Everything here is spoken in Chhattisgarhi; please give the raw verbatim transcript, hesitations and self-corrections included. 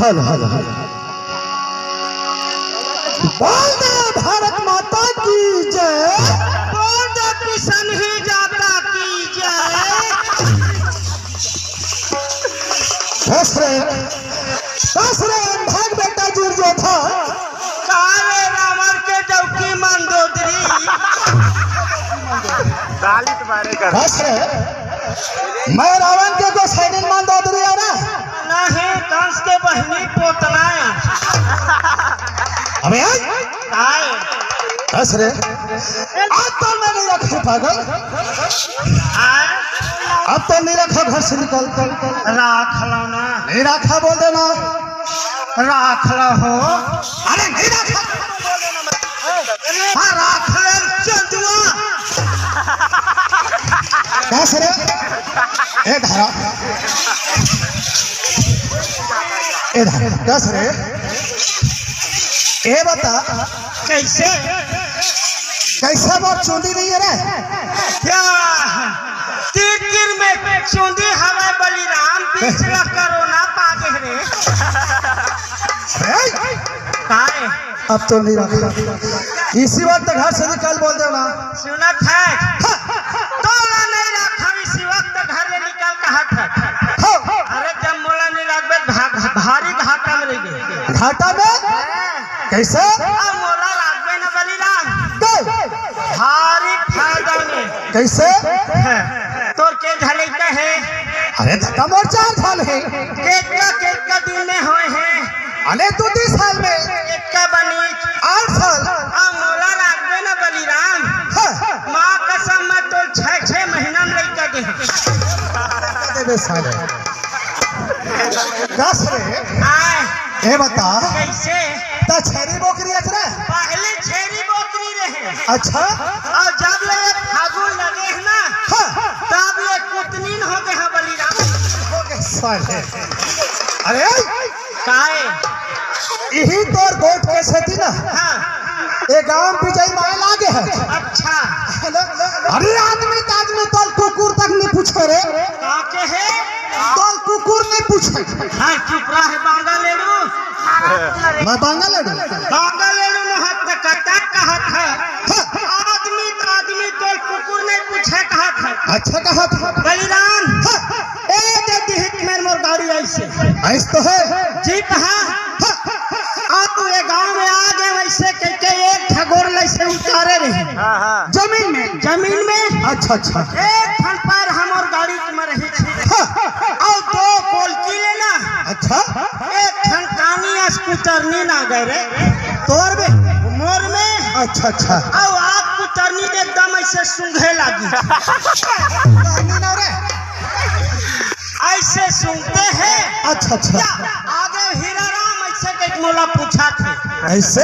Hello, hello, hello. बोल दे भारत माता की जय। बोल दे किशन ही जाता की जय। हंस रहे, हंस रहे, भाग बेटा जुर जो था। काले रावण के डौकी मंदोदरी। गाली तुम्हारे घर। हंस रहे, मैं रावण के को सैनिक मंदोदरी आ रहा। नहीं, कंस के बहिनी पोतना है। अबे आय। आय। हंस रहे, आज तो मैं नहीं रखी पागल। आय। अब तो नहीं रखा, घर से निकल। राख लो ना। नहीं रखा, बोल देना। राख लो हो। अरे नहीं रखा। हाँ, राख ले चंदुआ। कस रे। ए धरा। ए धरा। कस रे। ए बता। कैसे? कैसे मोर चुंदी नहीं है रे? क्या? तीर तीर में चुंदी हवे बलिराम, बीच ला कोरोना पा गे रे। ए? काय? अब तो नहीं रखा। इसी वक्त घर से निकल बोल देना। सुनत है? हाँ। तोला नहीं रखा, इसी वक्त घर ले निकल कहत है। हाँ। अरे जब मोला नहीं रखबे, भा-, भारी घाटा में रहिबे। घाटा में? हाँ। कैसे? अब मोला रखबे ना बलिराम। तो? भारी फायदा में। कैसे? हाँ। तोर के झलई का है? अरे दादा मोर चार साल है। केतका, केतका दिन में होए हैं? अरे दो तीन साल में। केतका बनी? आठ साल। आ मोला राखबे ना बलिराम। हाँ। माँ कसम मैं तो छह, छह महीना में लइका दे। देबे साले। दस रे। आय। ए बता। कैसे? त छेरी बोकरी अच रे? पहले छेरी बोकरी रहे। अच्छा। और जब ले ये फागुन लगे है ना, हाँ। तब ले कुतनीन हो गए हैं बलिराम। हो गए साले। अरे। काय? इही तोर गोठ के सेती ना। हाँ। ए गांव विजय माय लागे है। अच्छा। हेलो। अरे आदमी त आदमी तोल कुकुर तक नहीं पूछे रे। का के है? तोल कुकुर नहीं पूछे। हाँ, चुप रह, बांगा लेडू। मैं बांगा लेडू। बांगा लेडू न हत कटा कहत है। हाँ। आदमी त आदमी तोल कुकुर नहीं पूछे कहत है। अच्छा कहत है। बलिराम। हाँ। ए दे दिहित मेर मोर गाड़ी ऐसे। ऐस तो है। जीप है। हाँ। आ तू ये गांव में आ गए वैसे कह के एक ठगोर लैसे उतारे रहे। हाँ, हाँ। जमीन में। जमीन में। अच्छा, अच्छा। एक ठन पैर हमर गाड़ी में रही थी। हाँ। और दो कोलकी लेना। अच्छा। एक ठन कानी अस कुतरनी ना गए रे। तोर बे, मोर में। अच्छा, अच्छा। और आप कुतरनी के दम ऐसे सूंघे लागी। ऐसे सूंघते हैं। अच्छा, अच्छा। आगे हीरा राम ऐसे कहिके मोला पूछत हे। ऐसे?